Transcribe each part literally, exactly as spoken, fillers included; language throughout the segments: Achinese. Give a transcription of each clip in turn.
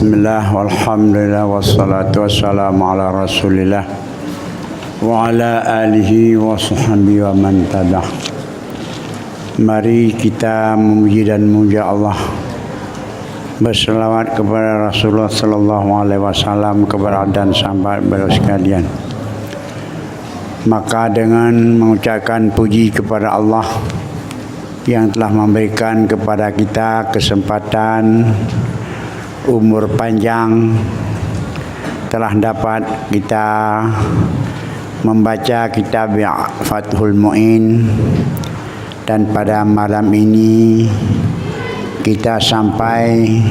Bismillah, walhamdulillah, wassalatu wassalamu ala Rasulillah, wa ala alihi wa sahbihi wa man tabi'ah. Mari kita memuji dan memuja Allah, berselawat kepada Rasulullah sallallahu alaihi wasallam, kepada dan sahabat beliau sekalian. Maka dengan mengucapkan puji kepada Allah yang telah memberikan kepada kita kesempatan, umur panjang, telah dapat kita membaca kitab Fathul Mu'in, dan pada malam ini kita sampai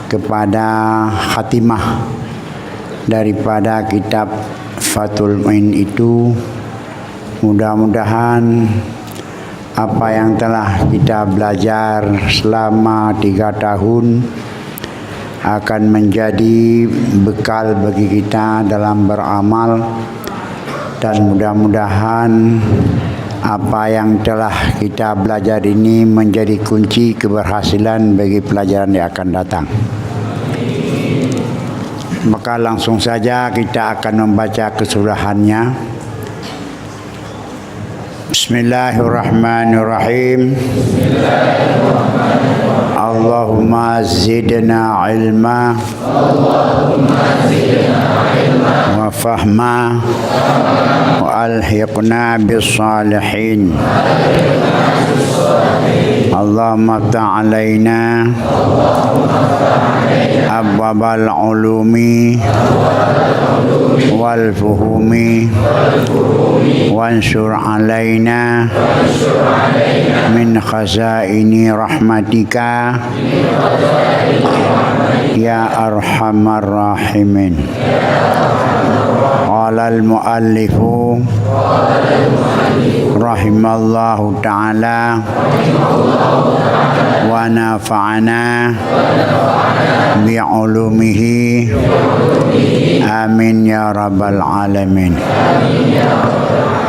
kepada khatimah daripada kitab Fathul Mu'in itu. Mudah-mudahan apa yang telah kita belajar selama tiga tahun akan menjadi bekal bagi kita dalam beramal, dan mudah-mudahan apa yang telah kita belajar ini menjadi kunci keberhasilan bagi pelajaran yang akan datang. Maka langsung saja kita akan membaca keseluruhannya. Bismillahirrahmanirrahim. Allahumma zidna ilma wa fahma wa alhiqna bis salihin. Allahumma iftah alaina abwabal ulumi wal fuhumi, wansur alaina min khazaini rahmatika ya arhamar rahimin. Qala al-muallifu rahimallahu ta'ala wa nafa'ana bi ulumihi. Amin ya rabbal alamin.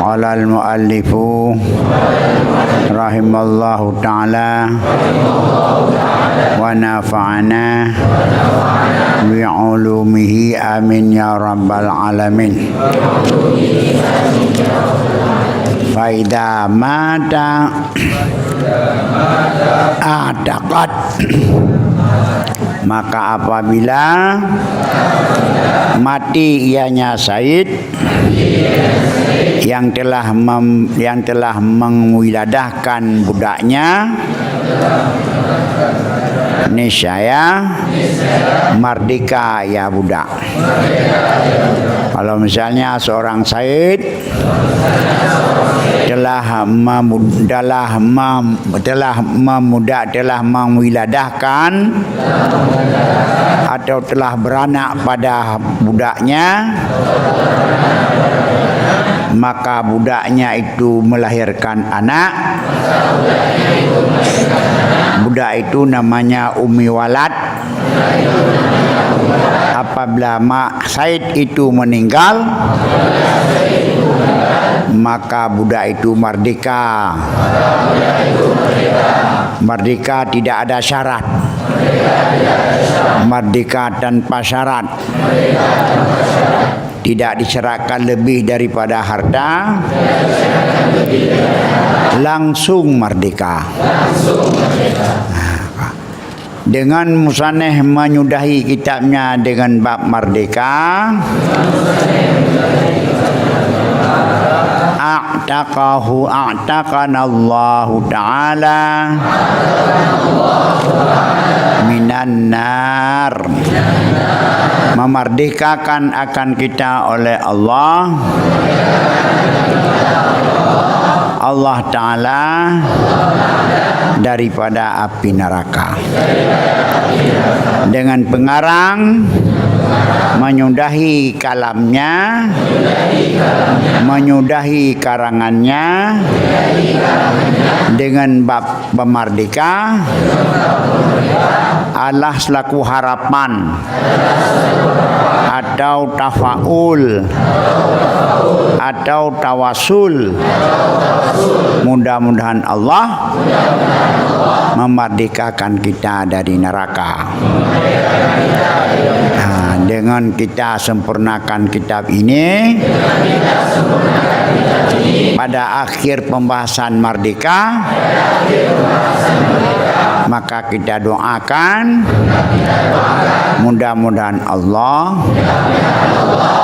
Qala al-muallifu rahimallahu ta'ala wa nafa'ana bi ulumihi. Amin ya rabbal alamin. Fa idza mata a'taqat, maka apabila mati ianya Said yang telah mem-, yang telah mengwiladahkan budaknya, niscaya merdeka ia budak. Kalau misalnya seorang Said telah memu-, telah mem-, telah memuda-, telah mewiladahkan atau telah beranak pada budaknya, maka budaknya itu melahirkan anak. Budak itu namanya ummi walad. Apabila mak Said itu meninggal, maka budak itu merdeka. Merdeka tidak ada syarat. Merdeka tanpa syarat. Tidak disyaratkan lebih daripada harta. Langsung merdeka. Dengan musannif menyudahi kitabnya dengan bab merdeka, a'taqahu, a'taqanallahu ta'ala minan nar. Memerdekakan akan kita oleh Allah. Allah Ta'ala daripada api neraka. Dengan pengarang, menyudahi kalamnya, menyudahi karangannya dengan bab pemardika, Allah selaku harapan atau tafaul atau tawasul. Mudah-mudahan Allah memerdekakan kita dari neraka. Ha, dengan kita sempurnakan kitab ini, pada akhir pembahasan merdeka, maka kita doakan, mudah-mudahan Allah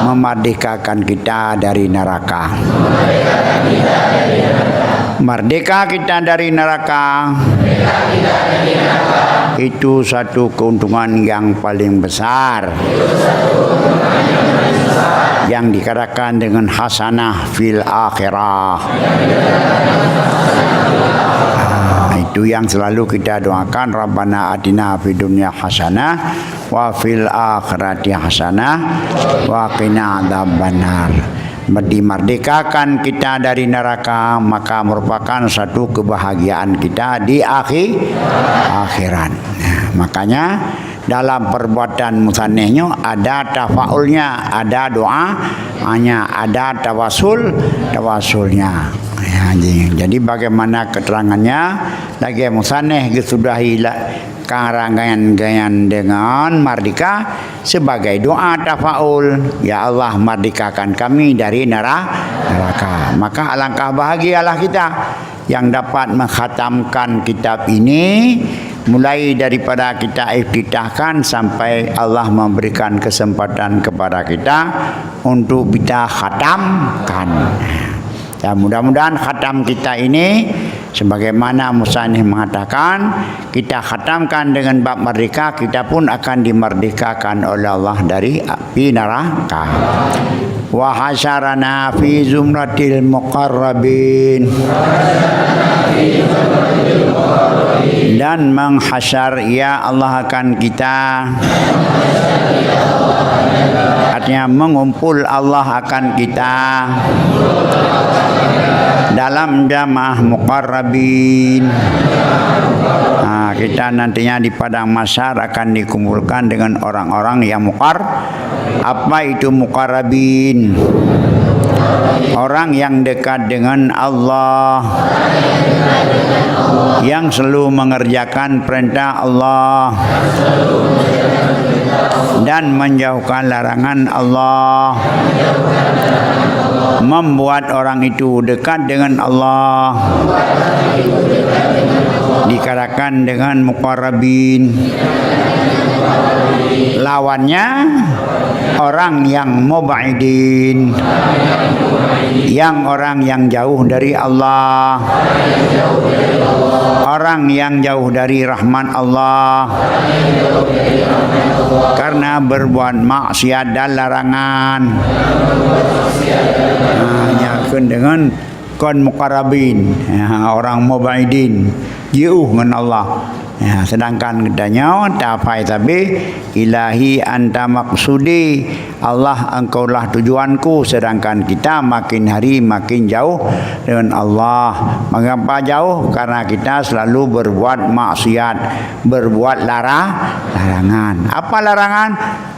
memerdekakan kita dari neraka. Merdeka kita dari neraka, itu satu keuntungan yang paling besar yang dikatakan dengan hasanah fil akhirah. Ah, itu yang selalu kita doakan, Rabbana atina fid dunya hasanah wa fil akhirati hasanah wa qina adzabannar. Dimerdekakan kita dari neraka, maka merupakan satu kebahagiaan kita di akhi-, akhirat. Nah, makanya dalam perbuatan musannif nyoe ada tafaulnya, ada doa hanya, ada tawasul, tawasulnya. Ya, ji-, jadi bagaimana keterangannya? Lagèe musannif geusudahi la-, karangan-karangan dengan merdeka sebagai doa tafaul, "Ya Allah, merdekakan kami dari nera-, neraka." Maka alangkah bahagialah kita yang dapat mengkhatamkan kitab ini, mulai daripada kita iftitahkan sampai Allah memberikan kesempatan kepada kita untuk kita khatamkan. Dan mudah-mudahan khatam kita ini, sebagaimana musannif mengatakan, kita khatamkan dengan bab merdeka, kita pun akan dimerdekakan oleh Allah dari api neraka. Wa hasyarana fi zumratil muqarrabin. Dan menghasyar, ya Allah, akan kita. Artinya, mengumpul Allah akan kita dalam jamaah muqarrabin. Ha, kita nantinya di padang mahsyar akan dikumpulkan dengan orang-orang yang muqar-, apa itu muqarrabin? Orang yang dekat dengan Allah, yang selalu mengerjakan perintah Allah dan menjauhkan larangan Allah, membuat orang itu dekat dengan Allah, dikatakan dengan muqarrabin. Lawannya, orang yang mub'idin, yang orang yang jauh dari Allah, orang yang jauh dari rahmat Allah karena berbuat maksiat dan larangan. Nah, nyan kheun deungon kon muqarrabin, ya, orang mub'idin, jiôh ngon Allah. Ya, sedangkan geutanyoe taphai sabé, "Ilahi anta maqsudi", Allah, Engkaulah tujuanku, sedangkan kita makin hari makin jauh dengan Allah. Mengapa jauh? Karena kita selalu berbuat maksiat, berbuat lara-, larangan. Apa larangan?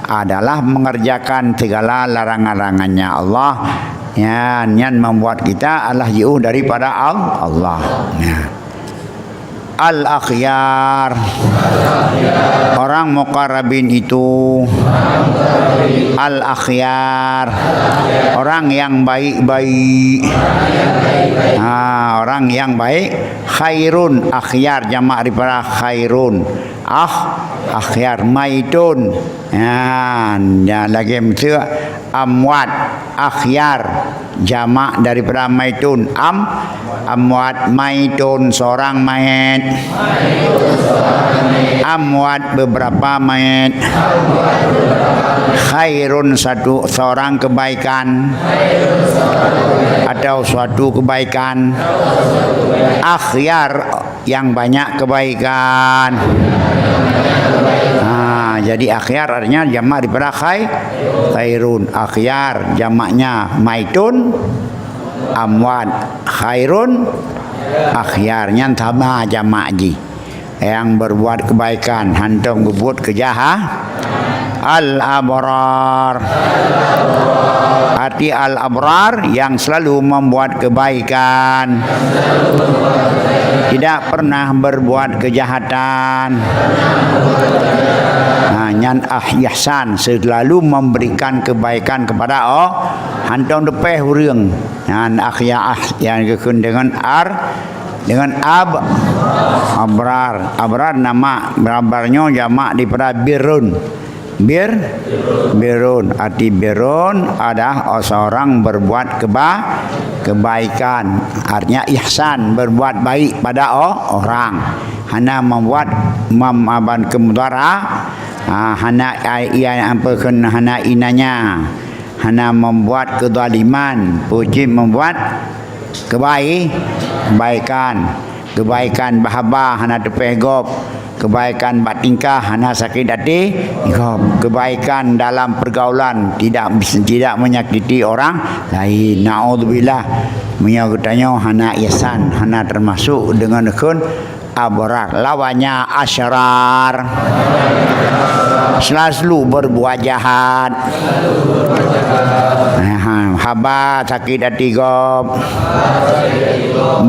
Adalah mengerjakan segala larangan-larangannya Allah. Ya, nyan membuat kita adalah jiôh daripada Al-, Allah. Ya. Al-akhyar. Orang muqarrabin itu al-akhyar. Orang yang baik-baik. Ha, orang yang baik. Khairun, akhyar, jamak daripada khairun. Akh, akhyar, maitun. Ya, ya, lagèe miseue amwat, akhyar, jamak daripada maitun. Am, amwat, maitun, seorang mayat. Amwat, beberapa mayat. Khairun, satu, seorang kebaikan atau suatu kebaikan. Akhyar, yang banyak kebaikan. Ha, jadi akhyar artinya jamak daripada khai-, khairun. Akhyar jamaknya maitun, amwat, khairun, akhyar. Nyan sama jamak jih. Nyang berbuat kebaikan, hantom geubeuet keujaha-, al-abrar. Arti al-abrar, yang selalu membuat kebaikan, tidak pernah berbuat kejahatan. Ha, nyan ah ihsan, selalu memberikan kebaikan kepada o-, hantom teupeh ureuëng. Nyan akhyar, yang geukheun dengan ar-, dengan ab-, abrar. Abrar nama, abrar nyoe jamak daripada birrun. Bir-, birrun. Arti birrun adalah seorang berbuat keba-, kebaikan. Artinya ihsan, berbuat baik pada o-, orang. Hana membuat mem-, aban kemudarah, ha, hana ai-, ia apa kheun, hana inanya. Hana membuat kezaliman, peue cit membuat kebai-, kebaikan. Kebaikan bak haba hana teupeh gob, kebaikan bak tingkah hana sakét até gob, kebaikan dalam pergaulan tidak bis-, tidak menyakiti orang lain. Naudzubillah, meunyoe geutanyoe hana ihsan, hana termasuk deungon kheun abrar, lawannya asyrar. Selalu berbuat jahat. Ha, haba sakét até gob.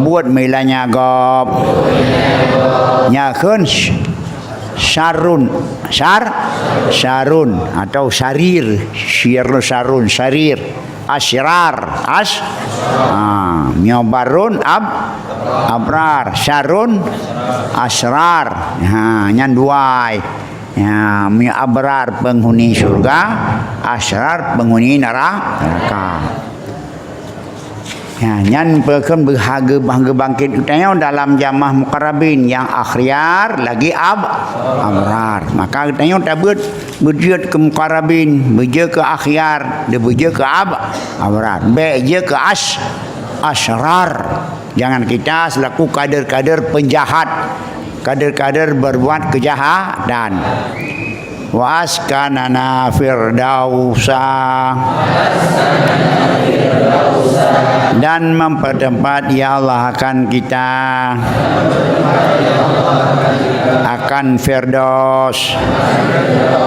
Buet meulanya gob. Nya kheun sy-, syarun. Syar-, syarun atau syarir. Syir-, syarun, syarir. Asyrar, asy-, ha, nyoe barun ab-, abrar, syarun, asyrar. Ha, nyan dua. Ya, mi abrar penghuni syurga, asyrar penghuni nera-, neraka. Ya, nyan peukheun beuhage-, beuhage bangkét geutanyoe dalam jamah muqarrabin yang akhyar lagi ab-, abrar. Maka geutanyoe tabeuet beujeuet keu muqarrabin, beujeuet keu akhyar, dan beujeuet keu ab-, abrar. Bék jeuet keu asy-, asyrar. Jangan kita selaku kader-kader penjahat, kader-kader berbuat kejahatan. Wa askanana firdausa. Dan mempertempat, ya Allah, akan kita akan Firdaus.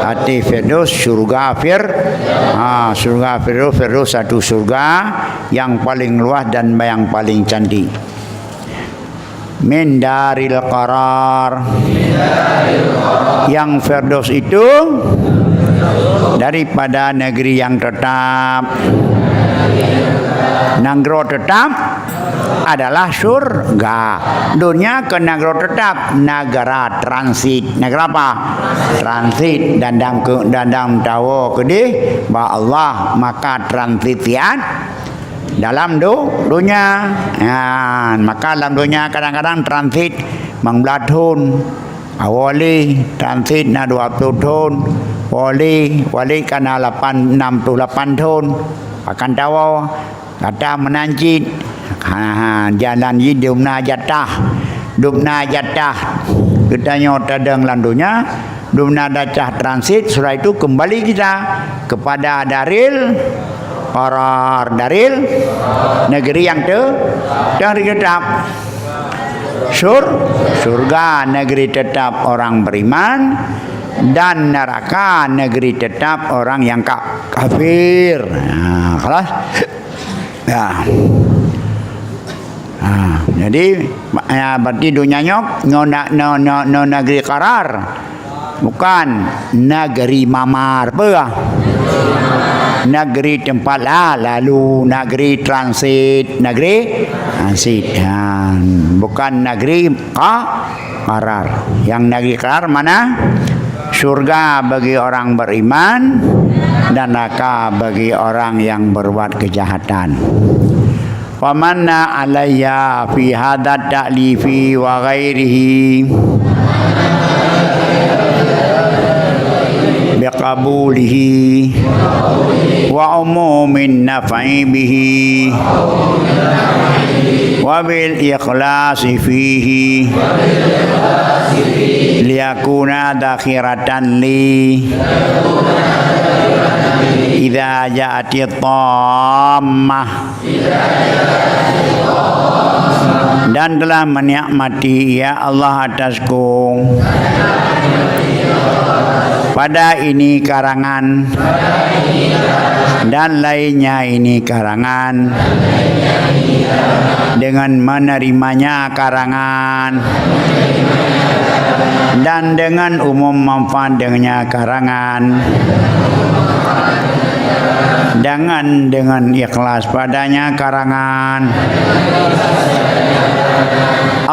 Arti Firdaus, syurga Fir-, ha, syurga Firdaus, Firdaus satu syurga yang paling luas dan yang paling cantik. Min daril qarar. Yang Firdaus itu daripada negeri yang tetap. Nanggroe tetap adalah syurga. Dunia keu nanggroe tetap, negara transit. Negara apa? Transit. Dandam keu, dandam tawoe keudeh bak Allah, maka transitian dalam du-, dunia. Ya, maka lam dunia kadang-kadang transit mang blaih thon. Awali transit na dua puluh thon. Wali, wali kana lapan, enam puluh lapan thon. Akan tawoe, kata meunan cit. Ha, ha, jalan jih dum na jatah. Dum na jatah. Geutanyoe tadong lam dunia. Dum na jatah transit, setelah itu kembali kita kepada daril qarar, daril negeri yang te-, yang tetap. Sur-, surga negeri tetap orang beriman dan neraka negeri tetap orang yang ka-, kafir. Nah, khalas. Ya. Ha, jadi, ma-, ya, berarti dunia nyoe, nyoe na-, nyoe, nyoe, nyoe negeri qarar. Bukan negeri mamar, apa? Negeri tempat la-, lalu, negeri transit, negeri transit. Ha, bukan negeri qa-, qarar. Yang negeri qarar mana? Syurga bagi orang beriman dan neraka bagi orang yang berbuat kejahatan. Famanna alayya fi hadha ta'lifi wa ghairihi biqabulihi wa umumin naf'i bihi wa Wabil ikhlasi fihi liyakuna dzakhiratan li idza ja'ati tammah. Dan telah menikmati, ya Allah, atasku pada ini karangan dan lainnya ini karangan, dengan menerimanya karangan dan dengan umum manfaat dengannya karangan, dengan dengan ikhlas padanya karangan.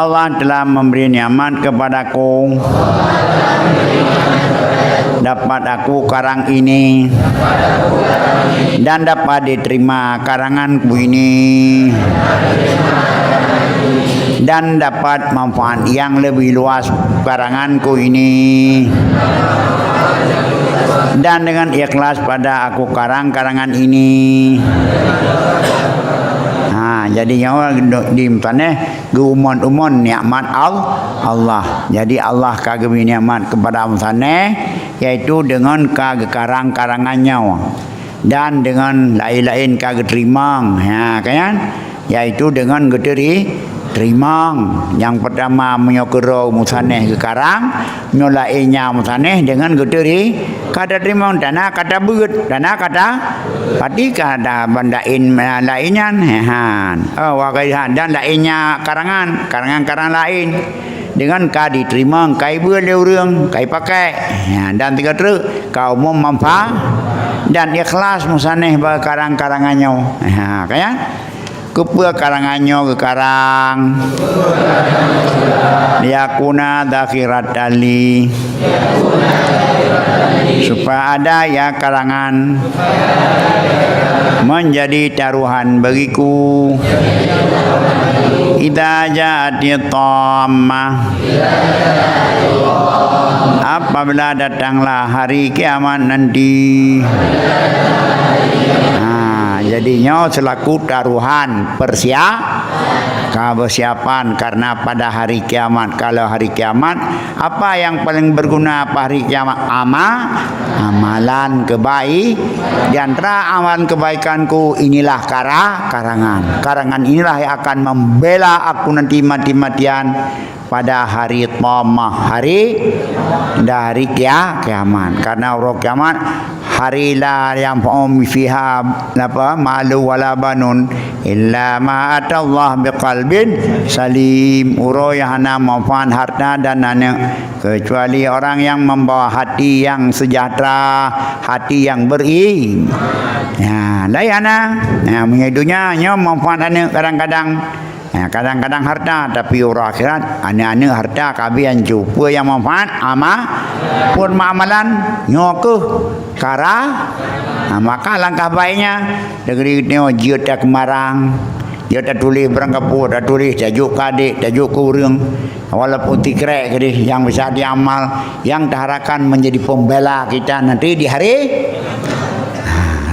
Allah telah memberi nikmat kepadaku. Dapat aku karang ini dan dapat diterima karanganku ini dan dapat manfaat yang lebih luas karanganku ini dan dengan ikhlas pada aku karang karangan ini. Ha, jadi nyoe di taneh geuumon-umon nikmat Al-, Allah. Jadi Allah ka geubri nikmat kepada meusaneh, yaitu deungon ka geukarang karangan nyoe dan deungon laén-laén ka geuteurimong. Ha, kan? Yaitu deungon geuteri-, teurimong. Nyang peutama meunyoe keudroe meusaneh geukarang, nyoe laén nyan meusaneh deungon geuteri-, ka tateurimong, dana ka tabeuet, dana ka ta-, pati ka da-, ban laén, laén nyan, he, han. Oh, wa ghairiha, dan laén nyan karangan, karangan-karangan laén. Deungon ka diteurimong, ka ibeuet lé ureuëng, ka ipakai. Ya, dan tiga treuk, ka umum manfaat dan ikhlas meusaneh bak karang-karangan nyoe. Ha, kan? Keupeue karangan nyoe geukarang? Liyakuna dzakhiratan li. Supaya ada ya karangan menjadi taruhan bagiku. Idza ja'ati tammah. Apabila datanglah hari kiamat nanti. Ha, jadi nyoe selaku taruhan persia-, ka persiapan karena pada hari kiamat. Kalau hari kiamat, apa yang paling berguna pada hari kiamat? Ama-, amalan kebaik. Di antara amalan kebaikanku inilah kara-, karangan. Karangan inilah yang akan membela aku nanti mati-matian pada hari tamah, hari, pada hari kia-, kiamat. Karena uroe kiamat, hari la yanfa'u fiha, napa, malu wala banun, illa ma atallah biqalbin salim. Uroe nyang hana manfaat harta dan aneuk, kecuali orang yang membawa hati yang sejahtera, hati yang beri-, ya, laén hana. Ya, meunyoe dunia nyoe manfaat aneuk kadang-kadang. Ya, kadang-kadang harta, tapi uroe akhirat, aneuk-aneuk harta ka habéh hanco. Peue nyang manfaat? Ama-, pun amalan, nyoe keuh kara-, ha, maka langkah baiknya, deungon nyoe jeuet takeumarang, jeuet tatuléh barang kapot, tatuléh tajok keu adék, tajok keu ureuëng, walaupun tikrek keudeh nyang bisa diamal, nyang taharapkan menjadi pembela kita nanti di hari,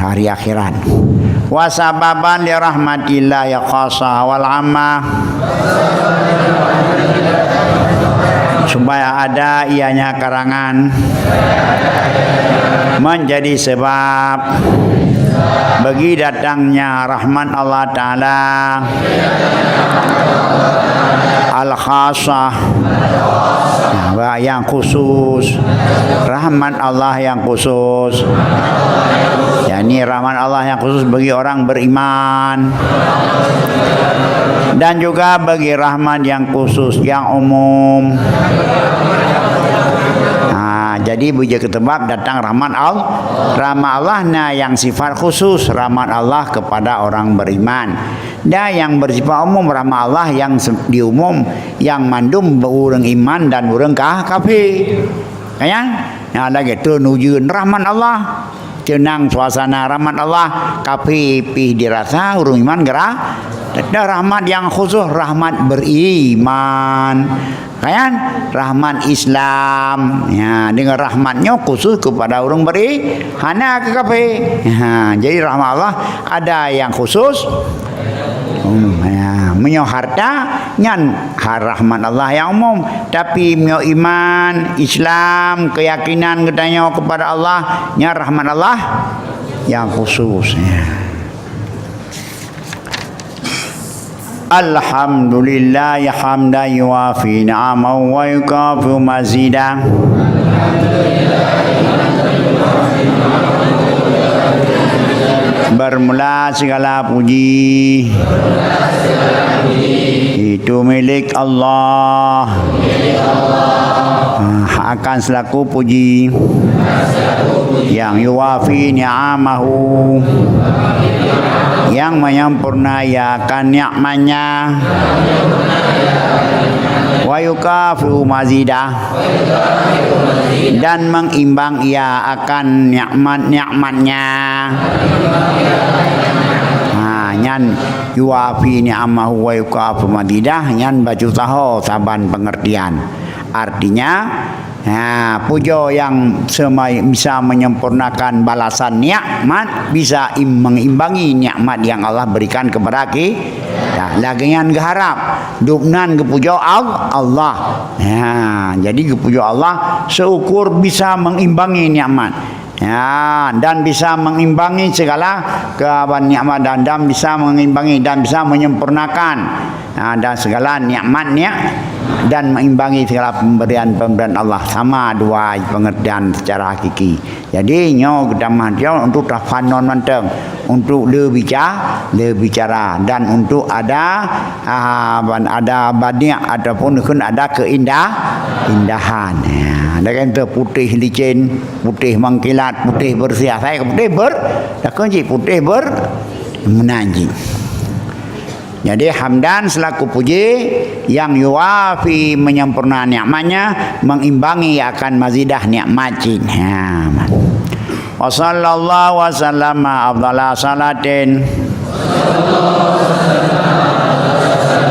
hari akhirat. Wa sababan li rahmatillah ya khassah wal ammah. Supaya ada ianya karangan menjadi sebab bagi datangnya rahmat Allah Ta'ala al-khassah, nah, yang khusus, rahmat Allah yang khusus, yakni rahmat Allah yang khusus bagi orang beriman, dan juga bagi rahmat yang khusus, yang umum. Nah, jadi beujeuet keuteumbab datang rahmat Allah. Rahmat Allah na yang sifat khusus, rahmat Allah kepada orang beriman. Dan yang bersifat umum, rahmat Allah yang se-, di umum, yang mandum ureuëng iman dan ureuëng ka-, kafé. Kan? Nah, lagée treun ujeuen, rahmat Allah. Teunang suasana, rahmat Allah. Kafé pih dirasa, ureuëng iman geura-, ada rahmat yang khusus, rahmat beriman. Kan? Rahmat Islam. Ya, dengan rahmat nyoe khusus kepada ureuëng beri-, hana keu kafé. Ha, jadi rahmat Allah ada yang khusus. Hmm, ya. Meunyoe harta, nyan ha-, rahmat Allah nyang umum. Tapi meunyoe iman, Islam, keuyakinan geutanyoe keupada Allah, nyan rahmat Allah nyang khusus. Alhamdulillah hamdan yuwafi ni'amahu wa yukafi'u mazidah. Bermula segala puji itu milik Allah. Ah, akan selaku puji yang yuwafi ni'amahu, yang menyempurna Ia akan nikmatnya, wa yukafi'u mazidah, dan mengimbangi Ia akan nikmat-nikmatnya. Ha, nyan yuwafi ni'amahu wa yukafi'u mazidah, nyan baju taho saban pengertian. Artinya, ha, pujoe nyang semai-, bisa menyempurnakan balasan nikmat, bisa im-, mengimbangi nikmat yang Allah berikan kepada ki-, ya, lagée nyan geuharab. Dubnan geupujoe Al-, Allah. Ha, jadi geupujoe Allah seukur bisa mengimbangi nikmat. Ya, dan bisa mengimbangi segala keuaban nikmat dan, dan bisa mengimbangi dan bisa menyempurnakan, ha, dan segala nikmat-nikmat dan mengimbangi segala pemberian-pemberian Allah. Sama dua pengertian secara hakiki. Jadi, nyoe geutamah nyoe untuk tafanon mantong, untuk le bica-, le bicara dan untuk ada, ah, ban-, ada badiak ataupun kheun ada keuindah-, indahan. Ya, ada kan tu putih licin. Putéh mengkilat, putéh bersih. Asai ka putéh ber-, takon cit putéh ber-, meunan cit. Jadi, hamdan selaku puji yang yuwafi menyempurna nikmatnya, mengimbangi akan mazidah nikmat cit. Ha. Wa sallallahu wa sallama afdhala salatin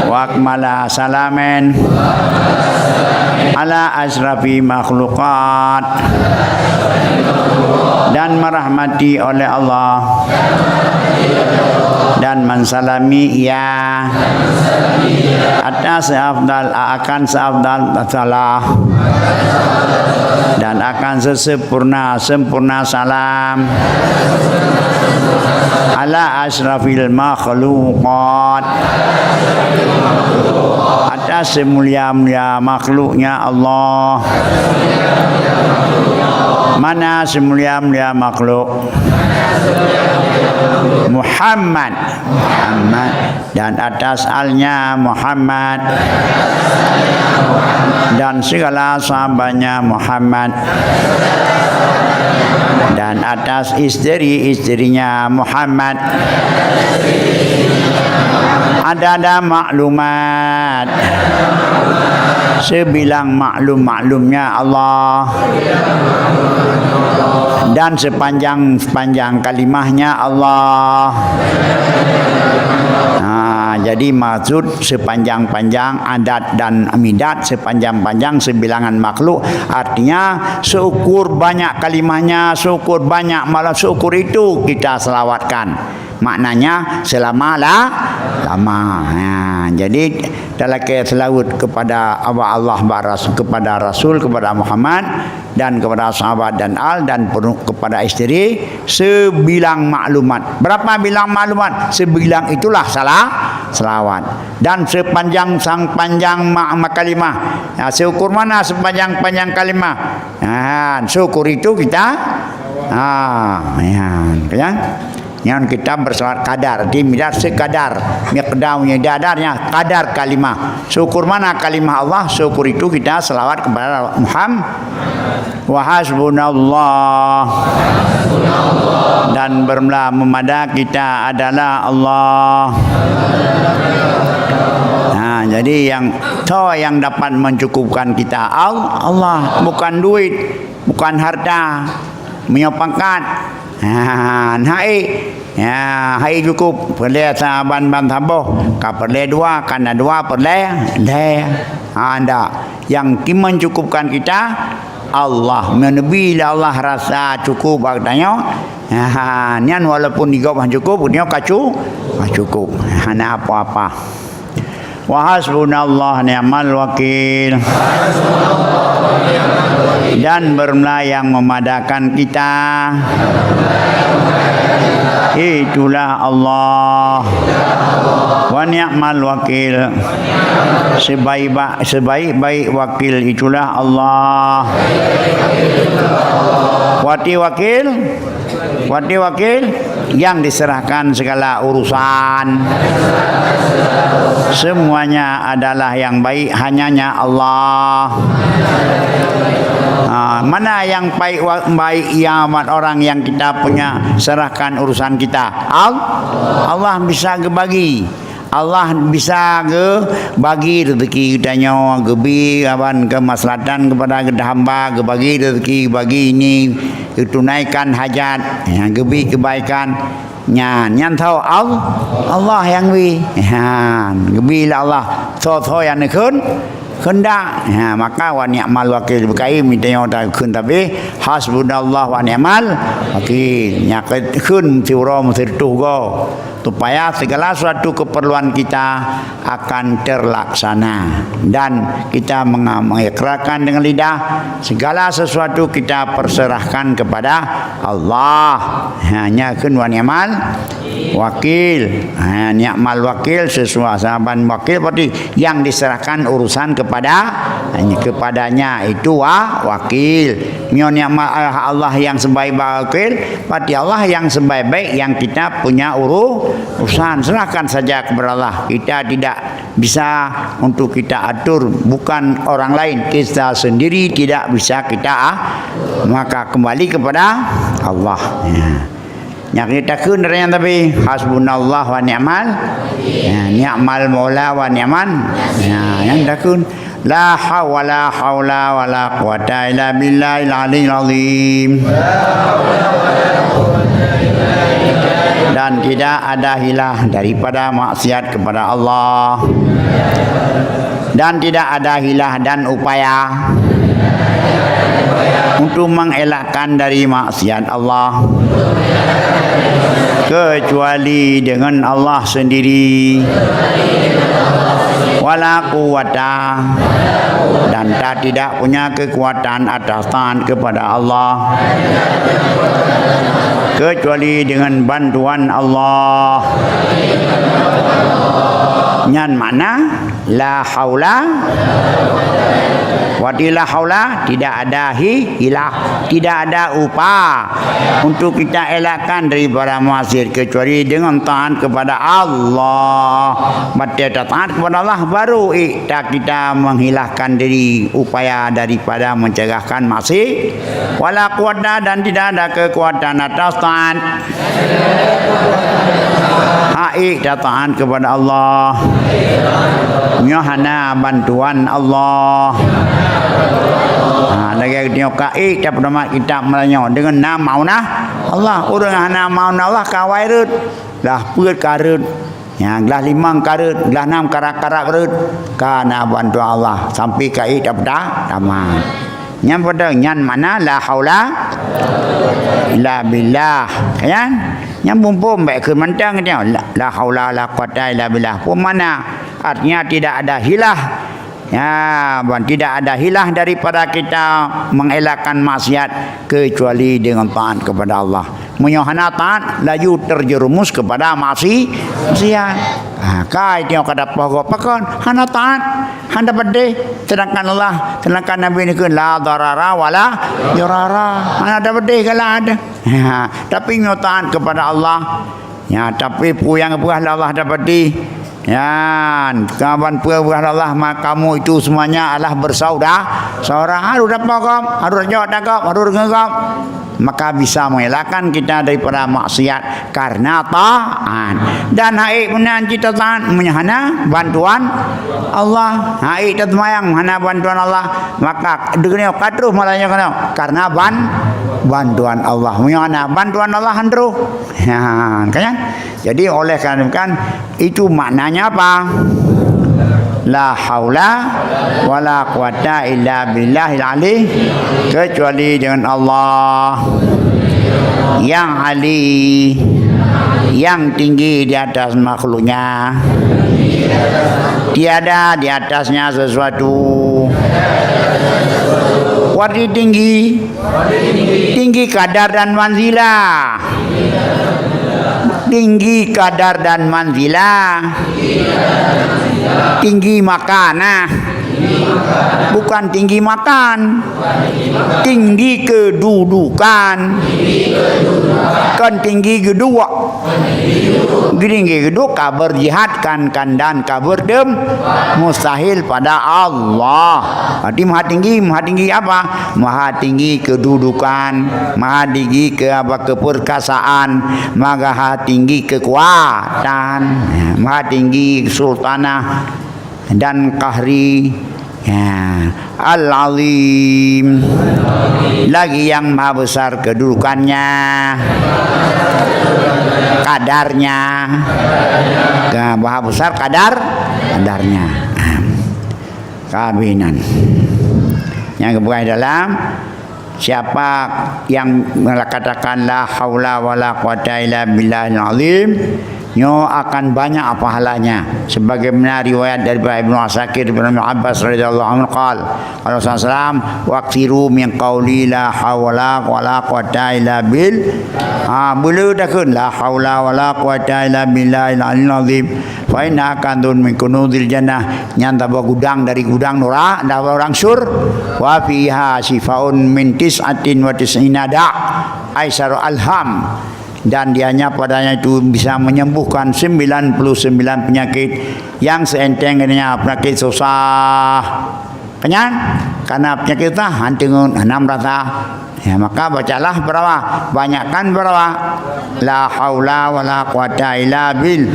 wa akmala salamin ala asrafi makhlukat, dan merahmati oleh Allah dan mensalami Ia atas seafdal, akan seafdal salam dan akan sesempurna, sempurna salam ala asyrafil makhluqat, atas semulia-mulia makhluknya Allah. Mana semulia-mulia makhluk? Muhammad. Muhammad. Dan atas alnya Muhammad, dan segala sahabatnya Muhammad, dan atas isteri-isterinya Muhammad. Adada maklumat, sebilang maklum-maklumnya Allah, dan sepanjang-panjang kalimahnya Allah. Ha, jadi maksud sepanjang-panjang adat dan midat, sepanjang-panjang sebilangan makhluk, artinya seukur banyak kalimahnya, seukur banyak malam, seukur itu kita selawatkan. Maknanya selama la-, lama. Ha, jadi talakée selawat kepada Allah, bak Ras-, kepada Rasul, kepada Muhammad, dan kepada sahabat dan al, dan penuh kepada isteri, sebilang maklumat. Berapa bilang maklumat? Sebilang itulah salah selawat. Dan sepanjang, sang panjang ma-, ma-, kalimah. Ya, seukur mana sepanjang-panjang kalimah? Ha, seukur itu kita, ha, ya, ya. Nyan kita berselawat kadar, di midat sekadar, miqdar, miqdar, ya, kadar kalimah. Seukur mana kalimah Allah, seukur itu kita selawat kepada Muhammad. Wa hasbunallah. Dan bermula memada kita adalah Allah. Nah, jadi yang, toh yang dapat mencukupkan kita, Al-, Allah, bukan duit, bukan harta, meunyoe pangkat. Ha, hai. Ya, hai cukup. Peureulée saban ban saboh. Ka peureulée dua, ka na dua peureulée lhée. Ha, ndak. Yang ki mencukupkan kita, Allah. Meuneubi lé Allah rasa cukup bak tanyoe. Ha, nyan walaupun di gob han cukup, nyoe ka cu-, ka cukup. Hana apa-apa. Wa hasbunallah ni'mal wakil. Dan bermula yang memadakan kita, itulah Allah. Wa ni'mal wakil. Sebaik-ba-, sebaik-baik wakil itulah Allah. Wati wakil, wati wakil yang diserahkan segala urusan. Semuanya adalah yang baik, hanyanya Allah. Ah, mana yang baik, wa-, baik yang amat orang yang kita punya serahkan urusan kita? Al-, Allah bisa gebagi. Allah bisa geubagi rezeki geutanyoe, geubri aban keumaslahatan kepada geutanyoe hamba, geubagi rezeki, geubagi ini, geutunaikan hajat, ya, geubri kebaikan. Nyan, nyan tho Al-, Allah nyang bri. Nyan, geubri lé Allah. Tho-tho nyang neukheun, keundak. Ha, maka wa ni'mal wakil. Beukai mita nyoe takheun tapi hasbunallah wa ni'mal wakil. Nyan kheun siuroe meusireutôh goe. Supaya segala sesuatu keperluan kita akan terlaksana. Dan kita menga-, mengikrarkan dengan lidah, segala sesuatu kita perserahkan kepada Allah. Ha, nyan kheun wa ni'mal wakil. Ha, ni'mal wakil sesuai saban wakil berarti yang diserahkan urusan kepada, kepadanya itu wa-, wakil. Nyoe ni'mal Allah yang sebaik-baik wakil, berarti Allah yang sebaik-baik yang kita punya uru-, urusan. Serahkan saja kepada Allah. Kita tidak bisa untuk kita atur, bukan orang lain. Kita sendiri tidak bisa kita, ah, maka kembali kepada Allah. Ya. Nyan takheun dari nyan tapi, hasbunallah wa ni'mal, ya, ni'mal maula wa ni'man. Ya, nyan takheun. La haula, haula wala quwata illa billahil aliyil azim. Dan tidak ada hilah daripada maksiat kepada Allah. Dan tidak ada hilah dan upaya untuk mengelakkan dari maksiat Allah, kecuali dengan Allah sendiri. Wala quwwata, dan ta tidak punya kekuatan atas taat kepada Allah, kecuali dengan bantuan Allah. Nyan makna la haula. Wati la haula, tidak ada hi-, hilah, tidak ada upaya untuk kita elakkan daripada maksiat kecuali dengan taat kepada Allah. Batée ta taat kepada Allah, baru ék ta kita menghilangkan diri, upaya daripada mencegahkan maksiat. Wala quwwata, dan tidak ada kekuatan atas taat. Hai, ta taat kepada Allah. Nyoe hana bantuan Allah. Ha, lagée nyoe ka ék ta peudoman kitab meulayeue deungon na maunah Allah. Ureuëng hana maunah Allah ka awai rot. Lah peuet ka rot. Ya, glah limong ka rot, glah nam karak-karak rot. Ka na bantuan Allah sampai ka ék ta peuda tamat. Nyan padahai nyan makna la haula illa billah. Kan? Nyan bumbum baik keu mantang dia. La, la haula la quwata illa billah. Peue makna? Artinya tidak ada hilah. Ya, ban tidak ada hilah daripada kita mengelakkan maksiat kecuali dengan taat kepada Allah. Meunyoe hana taat, laju terjerumus kepada maksi-, maksiat. Ha, kai teuh kada poh gob pakon, hana taat, hana peudeh. Sedangkan Allah, sedangkan Nabi ni kheun, "La darara wala dirara." Hana ada peudeh galak ada. Ha, tapi nyoe taat kepada Allah. Ya, tapi peue nyang geupeugah lé Allah dapati. Nyan, kaban peue geupeugah lé Allah, ma kamu itu semuanya adalah bersaudara. Saudara harus dapat gob, harus jawab tanggap, harus ngeugab. Maka bisa mengelakkan kita daripada maksiat karena taat. Dan hai meunan kita taat meunyoe hana bantuan Allah. Hai ta seumayang hana bantuan Allah, maka deungoe ka troh malah nyoe keunoe karena ban-, bantuan Allah. Meunyoe hana bantuan Allah han troh. Ha, kan? Jadi oleh karena itu kan, itu maknanya apa? La haula wala quwata illa billahil ali, kecuali dengan Allah yang ali, yang tinggi di atas makhluknya. Tiada di atasnya sesuatu. Wardi tinggi. Tinggi kadar dan manzilah. Tinggi kadar dan manzilah. Tinggi makanah. Bukan tinggi makan. Tinggi kedudukan. Kon tinggi geuduek. Tinggi geuduek ka berjihad kan, kan dan ka bertem-, mustahil pada Allah. Berarti maha tinggi, maha tinggi apa? Maha tinggi kedudukan, maha tinggi ke apa, keperkasaan, maha tinggi kekuatan, maha tinggi sultanah dan qahri. Ya, Al-Azim. Lagi yang maha besar kedudukannya, kadarnya. Ya, maha besar kadar, kadarnya. Kabinan. Yang kebuah dalam, siapa yang mengatakan, "La haula wala quwata illa billahil azim," nyoe akan banyak pahalanya. Sebagaimana riwayat daripada Ibnu Asakir, Ibnu Abbas radhiyallahu anhu qal, qala Rasulullah sallallahu alaihi wasallam, "Wakthiru min qauli la haula wala quwata illa bil." Ha, beu le takheun, "La haula wala quwata illa billahil aliyyil azim." Fa innaha kanzun min kunuzil jannah, nyan saboh gudang dari gudang nura-, dari gudang syur-, wa fiha syifaun min tis'atin wa tis'ina da', aisyara alham, dan dianya padanya itu bisa menyembuhkan sembilan puluh sembilan penyakit yang seenteng dengannya, penyakit susah. Kenyang, karena penyakit susah, hantu hana merasa. Ya, maka bacalah berapa? Banyakkan berapa? La haula wala quwata illa bil.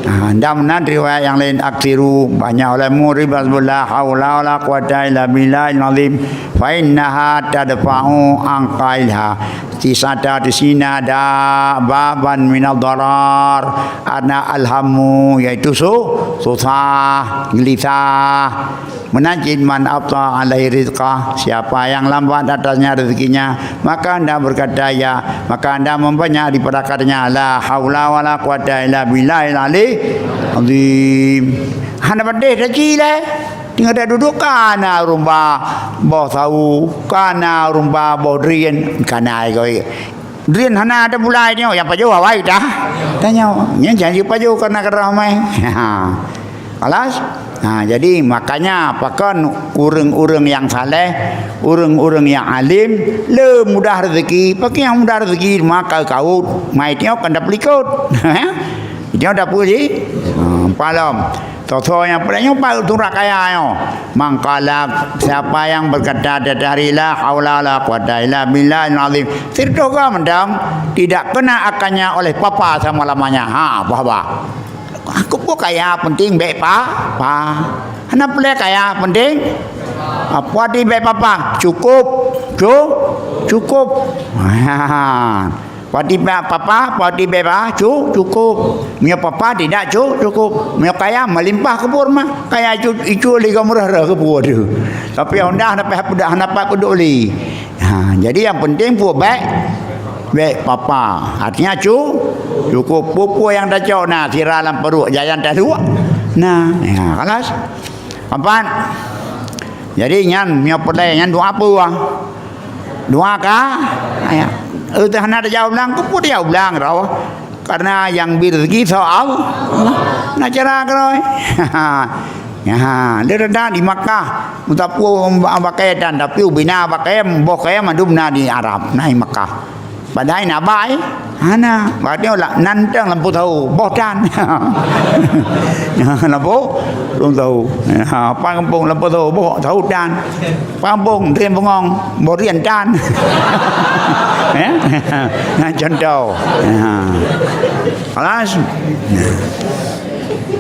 Ha, dan meunan riwayat yang lain, aksiru, banyak oleh murid, la haula wala quwata illa billahil azim. Fa innaha tadfa'u an qailha tis'ata tis'ina da baban minad darar. Ana alhamu, yaitu su-, susah, gelisah. Meunan cit, "Man abtha alaihi rizqah," siapa yang lambat atasnya rezekinya, maka anda berkata, ya, maka anda membanyak daripada katanya, "La haula wala quwata illa billahil ali azim." Hana padeh taci lé. Tinggal dak duduk kana ureueng ba boh sawu, kana ureueng ba boh drien, kana ai goi. Drien hana tapulai nyoe, nyang pajoh awai tah. Tanyoe, nyan janji pajoh kana keudroe mai. Kalas? Ha, jadi makanya pakon ureueng-ureueng nyang saleh, ureueng-ureueng nyang alim, le mudah rezeki. Pakon nyang mudah rezeki, maka kaut, mai nyoe kan dapeulikot. Nyoe dapeulikot. Ha, palom. Soe-soe nyang peureunyueng pat surat kaya nyoe. Man qala, siapa yang berkata dari la haula wala quwata illa billahil azim, sirtoga mantong, tidak kena akannya oleh papa selama-lamanya. Ha, bah-bah. Aku pun kaya, penting bèk pa-, pa. Hana peureulèe kaya, penting apa di bèk papa. Cukup. Cu-, cukup. Ha. Pati ba papa, pati beba, cu-, cukup. Meunyoe papa tidak cu-, cukup. Meunyoe kaya, meulimpah keubor mah. Kaya icu, icu lé gomroh roh keubor tu. Tapi honda hana payah peudak, hana pat peuduek lé. Ha, jadi yang penting peue bèk, bèk papa. Artinya cu-, cukup. Peue-peue nyang tacok na, sira lam pruet, jajan taduek. Nah, ya, kalas. Empat. Jadi nyan, meunyoe peureulèe nyan doa peue? Doa ka, ya. Eh, teuh hana tajaweueb lang, keupeue tajaweueb lang, roh. Karena nyang bri rezeki soe Allah. Na cara keudroe. Ya, dia datang di Makkah, meutapeue ba-, bakée tan, tapi ubena bakée, boh kée mandum na di Arab, na di Makkah. Padahai na bai, hana. Berarti lah nantang lampu tahu, boh tan. Lampu, lampu tahu. Ha, apa kampung lampu tahu, boh tahu tan. Kampung drien bungong, boh drien tan. Ya? Nah, contoh. Ya. Kalas.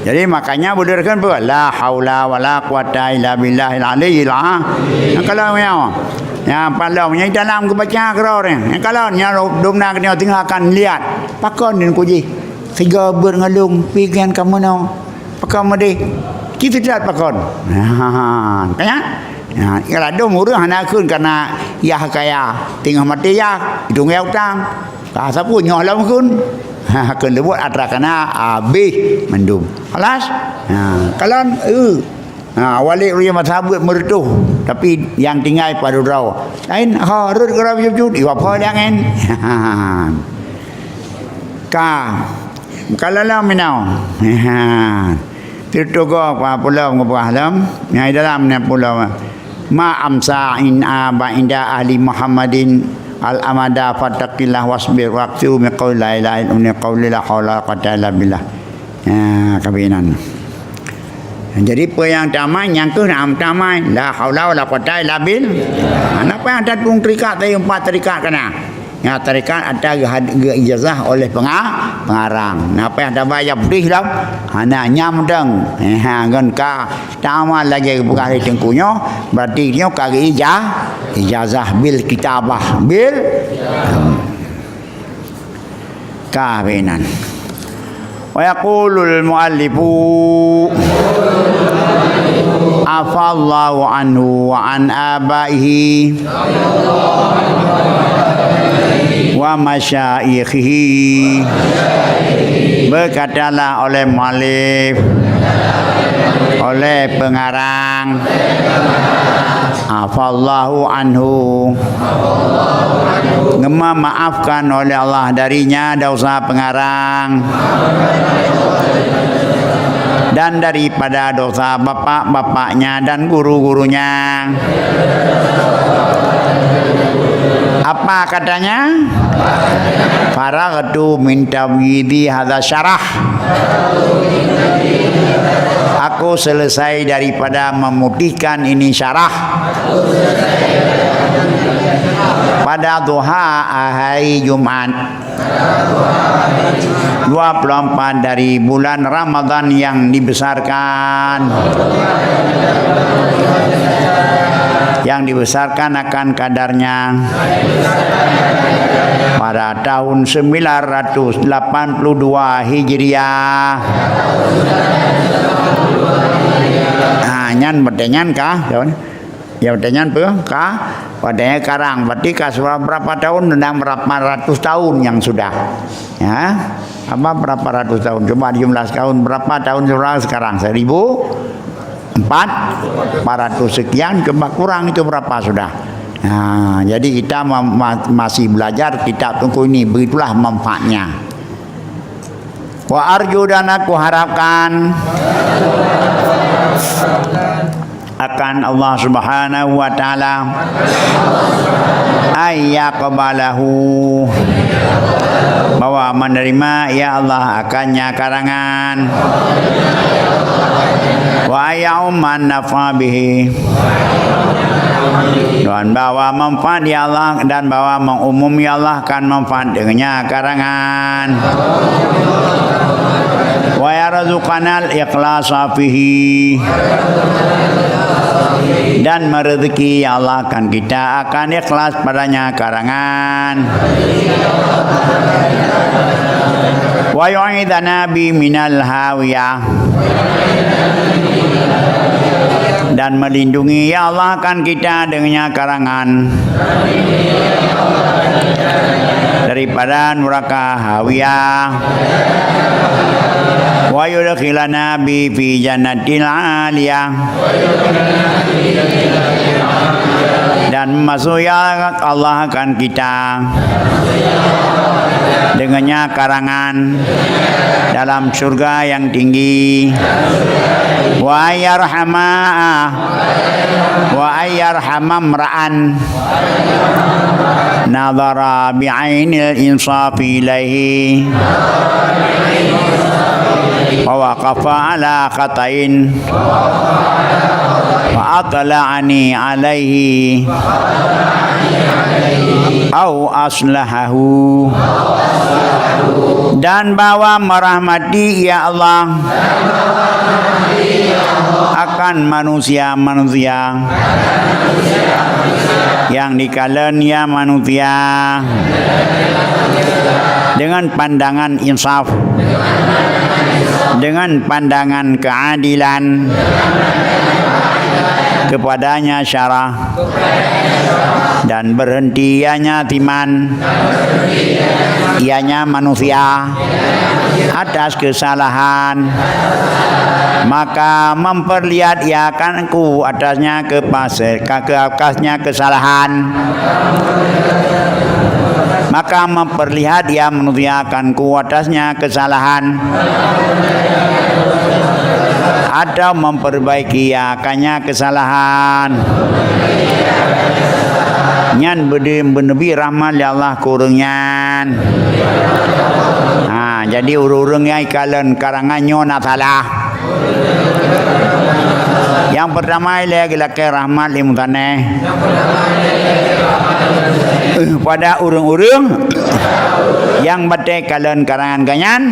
Jadi makanya beudôh kan, la haula wala quwata illa billahil aliyyil a-, nah, kalau nyoe. Nyang palong nyang dalam geubaca keudroe. Nyang kalon nyang dum na keunoe teungoh akan lihat. Pakon nyan ku jih? Sigoe beuet ngon lôn, pih nyan ka meunoe. Pakon meudeh? Ci teudat pakon. Ha, kan? Ha, ya ladom ureueng hana kheun karena yah kaya. Teungoh maté yah, itong yah utang. Ka sapeue nyoe lom kheun. Ha, keu leubuet atra kana habéh mandum. Khalas? Ha, kalon, eh. Ha, awali ureueng masa buet meureutoh, tapi nyang tinggai padum droe. Laén, ha, rhot keudroe jeuet-jeuet, iwa pho jangan. Ka, ka lala minau. Ha. Teutogoe pa pulo ngeubah lom. Nyang di dalam ni pulo. Ma amsa in aba inda ahli Muhammadin al-amada fattaqillah wasbir waqtu min qauli la ilaha illa qauli la haula wala quwwata illa billah. Ha, kabinan. Jadi, peue nyang tamai, nyang keuh na tamai. La haula wala quwwata illa bil. Napa nyang tatun tarikat, tadi empat tarikat kana? Nyang tarikat ata geuhad-, geuijazah oleh penga-, pengarang. Napa nyang taba ya putih lam? Hana nyam deng. Ha, ngon ka tamai lagèe bukan di teungku nyoh, berarti nyoh ka geuijah, ijazah bil kitabah, bil Ka binan. Wa yaqulul muallifu afallahu anhu wa an abaihi wa masyayikhihi. Berkatalah oleh mualif, oleh pengarang, afallahu anhu, geuma maafkan oleh Allah darinya dosa pengarang dan daripada dosa bapak-bapaknya dan guru-gurunya. Apa katanya? Faraghtu min tabwidi hadza syarah. Aku selesai daripada memutihkan ini syarah. Pada duha hari Jumat, dua puluh empat dari bulan Ramadan yang dibesarkan, yang dibesarkan akan kadarnya pada tahun sembilan ratus lapan puluh dua Hijriah. Ha, nyan berarti nyan ka, ya, berarti nyan peue? Ka, berarti nyan karang. Berarti ka sudah berapa tahun? Sedang berapa ratus tahun yang sudah. Ya, apa berapa ratus tahun? Coba jumlah tahun, berapa tahun sudah sekarang? Seribu empat ratus sekian, coba kurang itu berapa sudah. Nah, jadi kita ma-, ma-, masih belajar kitab Teungku ini, begitulah manfaatnya. Wa arju, dan aku harapkan akan Allah Subhanahu wa Ta'ala, ayyaqbalahu, bahwa menerima, ya Allah, akannya karangan, wa ayya'umma nafa bihi, dan bahwa manfaat, ya Allah, dan bahwa mengumum, ya Allah, akan manfaat dengannya karangan. Wa yarzuqanal ikhlasa fihi, dan merezeki, ya Allah, akan kita akan ikhlas padanya karangan. Wa yu'idhana bi minal hawiyah, dan melindungi, ya Allah, akan kita dengannya karangan daripada neraka hawiyah. Wa yudkhilana bi fi jannatil aliyah, dan masuk, ya Allah, akan kita dengannya karangan dalam syurga yang tinggi. Wa ayyarhama, wa ayyarhama mra'an nadhara bi'ainil insafi ilaihi, wa waqafa ala khata'in, wa atla'ani alaihi, au aslahahu, dan bahwa merahmati, ya Allah, akan manusia-manusia yang dikalon, ya manusia, dengan pandangan insaf, dengan pandangan keadilan, kepadanya syarah, dan berhenti ianya timan, ianya manusia, atas kesalahan, maka memperlihat ia akanku atasnya kepase-, ka-, ke-, atasnya kesalahan. Maka memperlihat ia manusia akanku atasnya kesalahan, atau memperbaiki ia akannya kesalahan. Nyan beude-, beuneubi rahmat lé Allah keu ureuëng nyan. Ha, jadi ureuëng-ureuëng nyang ikalon karangan nyoe na salah. Nyang peurtama ilée geulakée rahmat lé meutaneh. Eh, pada ureuëng-ureuëng nyang batée kalon karangan geuhnyan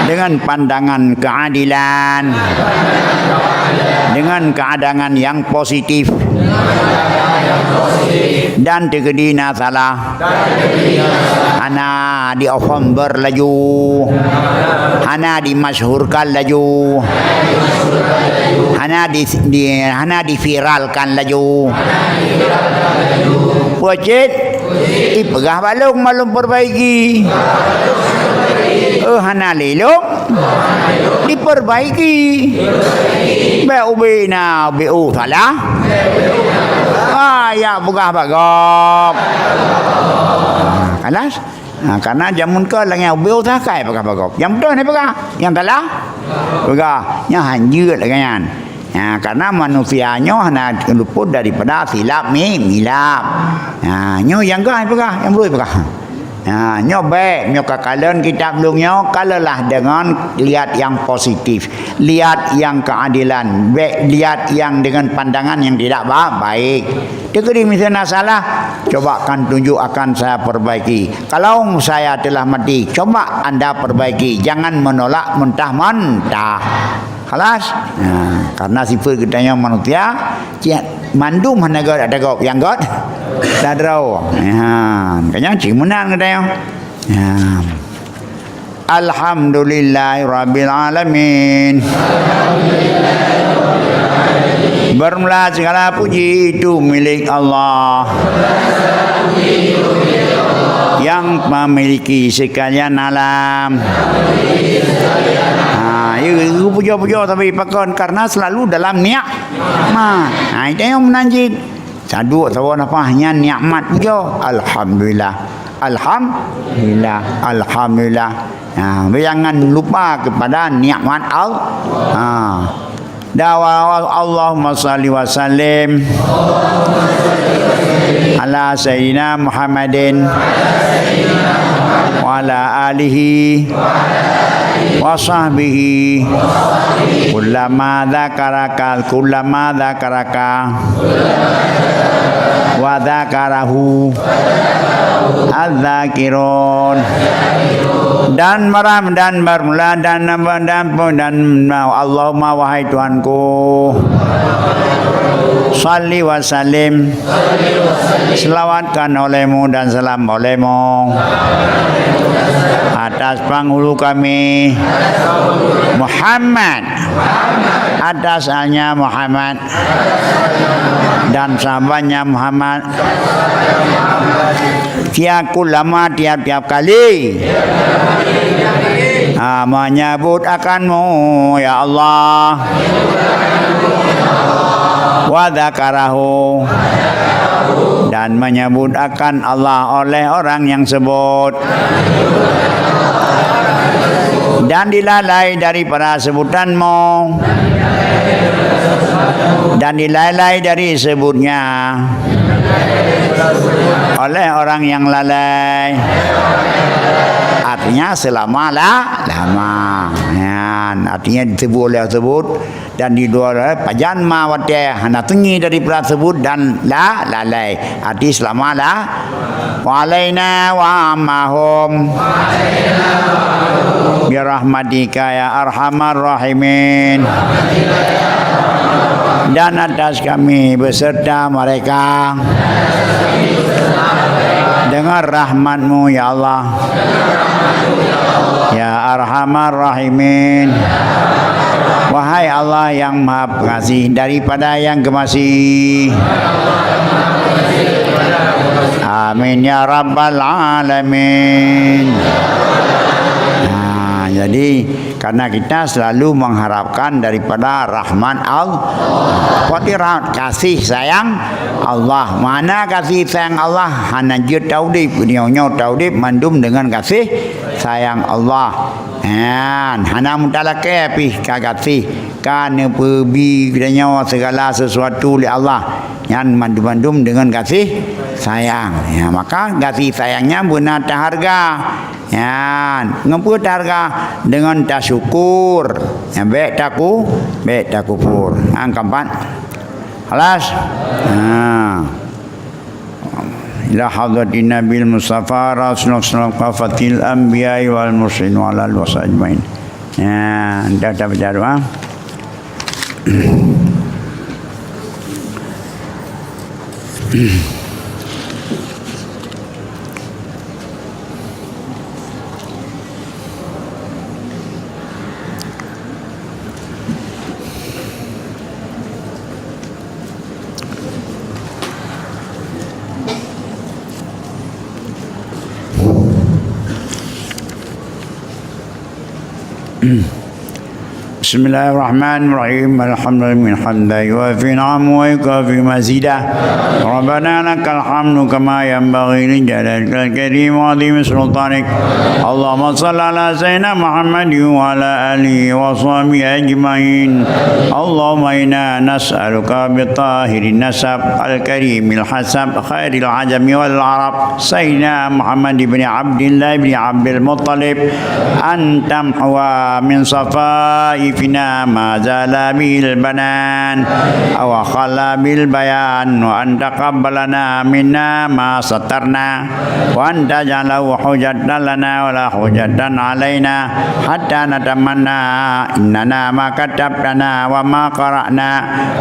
dengan pandangan keadilan, dengan keadangan yang positif, dan teukeudi na salah. Hana di-offender laju. Hana dimasyhurkan laju. Hana di, di, hana diviralkan laju. Peue cit? Ipeugah bak lôn, ma lôn perbaiki. Eh, hana lé lôn. Diperbaiki. Bék ubé na ubé, oh, salah. Ah, ya peugah bak gob. Kalas. Ha, karena jameun ka lagée ubé, oh, sakai peugah bak gob. Nyang beutôi ni peugah. Nyang salah peugah. Nyang hanjeuet lagée nyan. Ha, karena manusia nyoe hana luput daripada silap mi-, milap. Ha, nyoe nyang gah peugah, nyang beutôi peugah. Ha, nyoe bék, nyoe ka kalon kitab lôn nyoe, kalonlah dengan lihat yang positif, lihat yang keadilan, bék lihat yang dengan pandangan yang tidak ba-, baik. Teukeudi miseue na salah, coba kan tunjuk akan saya perbaiki. Kalau saya telah mati, coba anda perbaiki, jangan menolak mentah-mentah. Khalas? Ha, karena sifat geutanyoe manusia, cit mandum hana göt ata gob, nyang göt ata droe. Ha, makanya cit meunan geutanyoe. Ha. Alhamdulillahirabbil alamin. Bermula segala puji itu milik Allah, yang memiliki sekalian alam. Ha, ya, puja-puja tapi pakon, karena selalu dalam nikmat. Ha, itu yang menanjid. Saduek saboh nafah nyan nikmat puja. Alhamdulillah. Alhamdulillah. Alhamdulillah. Ha, jangan lupa kepada nikmat Allah. Ha. Dawa Allahumma salli wa sallim ala sayyidina Muhammadin wa ala alihi wa sahbihi. Kullama dzakaraka, kullama dzakaraka wa dzakarahu adz-dzakirun. Dan maram, dan bermula, dan, dan, dan, dan, Allahumma, wahai Tuhanku, salli wa sallim, selawatkan olehmu dan salam olehmu atas penghulu kami Muhammad, atas alnya Muhammad dan sahabatnya Muhammad, tiap kullama, tiap-tiap kali, ha, menyebut akanmu, ya Allah, wa dzakarahu, dan menyebut akan Allah oleh orang yang sebut, dan dilalai daripada sebutanmu, dan dilalai dari sebutnya oleh orang yang lalai. Artinya selama la-, lama. Nyan, artinya disebut oleh sebut dan di luar, eh, pajan ma watée hana teungi daripada sebut dan la-, lalai. Arti selama la-, wa alaina wa ma'ahum. Birahmatika ya arhamar rahimin. Dan atas kami beserta mereka dengan rahmatmu, ya Allah. Ya arhamar rahimin. Wahai Allah Yang Maha Pengasih daripada Yang Gemasih. Amin ya rabbal alamin. Nah, jadi karena kita selalu mengharapkan daripada rahmat Allah, kasih sayang Allah. Mana kasih sayang Allah? Hana jeuet taudép, nyoe-nyoe taudép mandum dengan kasih sayang Allah. Nyan, hana meutalakée pih ka gaséh, ka neupeubi geutanyoe sigala sesuatu lé Allah. Nyan mandum-mandum deungon gaséh sayang. Ya, maka gaséh sayang nyan beuna tahareuga. Nyan, ngon peue tahareuga? Deungon tasyukur. Nyan, bék taku-, bék takupur. Nyang keempat. Khalas? Ha. Ila hadratin Nabil Mustafa Rasulullah sallallahu alaihi wasallam, kafatil anbiya wal mursalin wa ala alihi wa sahbihi ajmain. Ya, dah dapat jadwal. Bismillahirrahmanirrahim. Alhamdulillah hamdan yuwafi ni'amahu wa yukafi mazidah. Rabbana lakal hamdu kama yanbaghi li jalalikal karim wa azimi sultanik. Allahumma shalli ala sayyidina Muhammad wa ala alihi wa sahbihi ajmain. Allahumma inna nas'aluka bi tahirin nasab al karimil hasab khairil ajami wal arab sayyidina Muhammad ibni Abdillah ibni Abdul Muttalib an tamhuwa min safaifina ma zala bil banan aw khala bil bayan wa an taqabbalana minna ma satarna wa an taj'alahu hujjatan lana wa la hujjatan alaina hatta natamanna innana ma katabtana wa ma qara'na.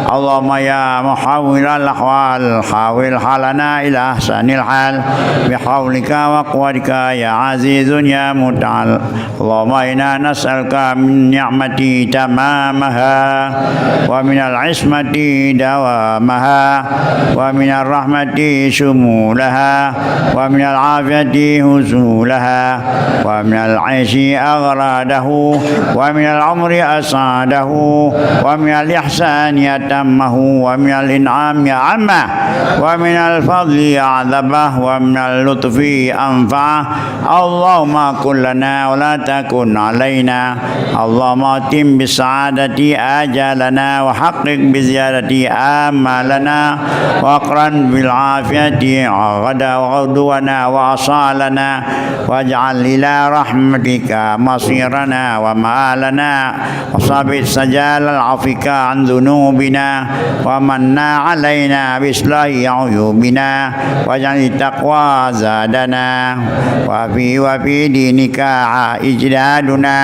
Allahumma ya muhawwilal ahwal hawwil halana ila ahsanil hal bihaulika wa quwwatika ya azizun ya muta'al. Allahumma inna nas'aluka min ni'mati tamamaha wa minal ismati dawamaha wa minar rahmati syumulaha wa minal afiyati husulaha wa minal aishi aghradahu wa minal umri as'adahu wa minal ihsani atammahu wa minal in'ami a'ammahu wa minal fadli a'zamahu wa minal lutfi anfa'ahu. Allahumma kun lana wa la takun alaina. Allahumma atim bis sa'adati ajalana wa haqqiq bi ziyadati amalana wa aqrin bil afiyati ghada wa ghudwana wa asalana waj'al ila rahmatika masirana wa ma'alana. Wa tsabbit sajalal afwika an dzunubina wa manna 'alaina bi islahi 'uyubina waj'al taqwa zadana wa fi, wa fi dinika ijtihaduna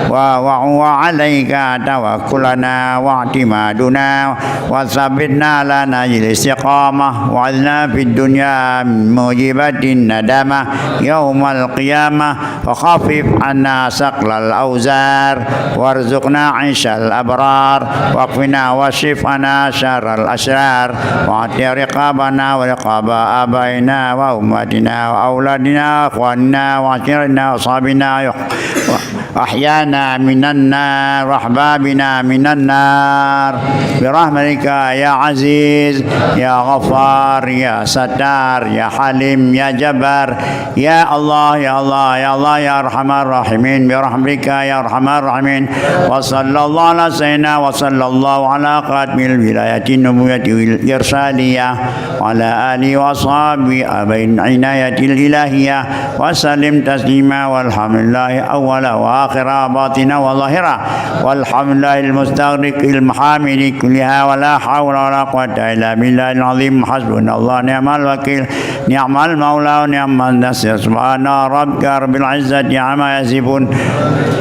wa, wa, wa 'alaika tawakkuluna wa i'timaduna wa tsabbitna 'ala nahjil istiqamah wa 'adzna fid dunya mujibatin nadamah yaumal qiyamah. Wa khaffif 'anna saqlal auzar, warzuqna 'aishal abrar, wakfina washrif 'anna syarral asyrar, wa atiq riqabana wa riqaba abaina wa ummatina wa auladina wa ikhwanina wa ashiratina wa ashabina wa ahyana minan nar wa ahbabina minan nar. Birahmatika ya Aziz, ya Ghaffar, ya Sattar, ya Halim, ya Jabbar, ya Allah, ya Allah, ya Allah, ya Arhamar Rahimin, bi rahmatika ya Arhamar Rahimin. Wa sallallahu ala sayyidina wa sallallahu ala khatimil wilayati nubuwati wal irsaliyah wa ala alihi wa ashabihi abain inayatil ilahiyah wa sallim taslima walhamdulillahi awwala wa akhira batina wa zahira walhamdulillahil mustaghriqil mahamidi kulliha wa la hawla wa la quwwata illa billahil azim. Hasbunallah ni'mal wakil. Ni'mal maula wa ni'man nasir. Subhana rabbika rabbil izzati amma yasifun.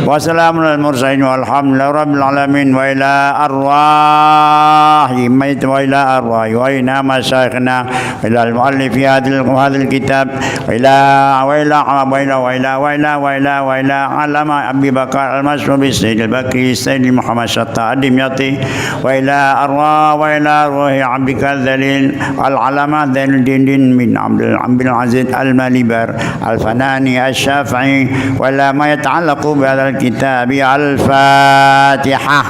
Wa salamun alal mursalin walhamdulillahi rabbil alamin. Wa ila arwahi mayyitina wa ila arwahi wa ila masyayikhina wa ila muallifi hadzal, hadzal kitab wa ila, wa ila, wa ila, wa ila, wa ila, wa ila, wa ila alama أبي بكر المشهور بالسيد البكري السيد محمد شطة الدمياطي، وإلى أرواح، وإلى روح عبدك الذليل العلامة زين الدين بن عبد عبد العزيز المليبر الفناني الشافعي، وإلى ما يتعلق بهذا الكتاب. الفاتحة.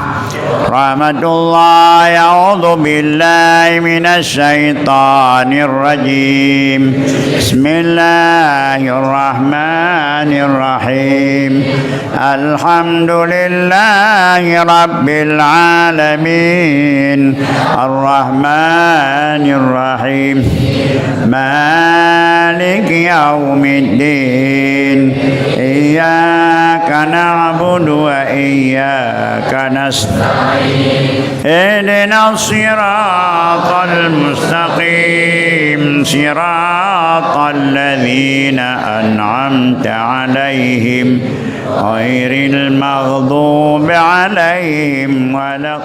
رحمة الله. أعوذ بالله من الشيطان الرجيم. بسم الله الرحمن الرحيم. الحمد لله رب العالمين. الرحمن الرحيم. مالك يوم الدين. إياك نعبد وإياك نستعين. اهدنا الصراط المستقيم، صراط الذين أنعمت عليهم، غير المغضوب عليهم ولا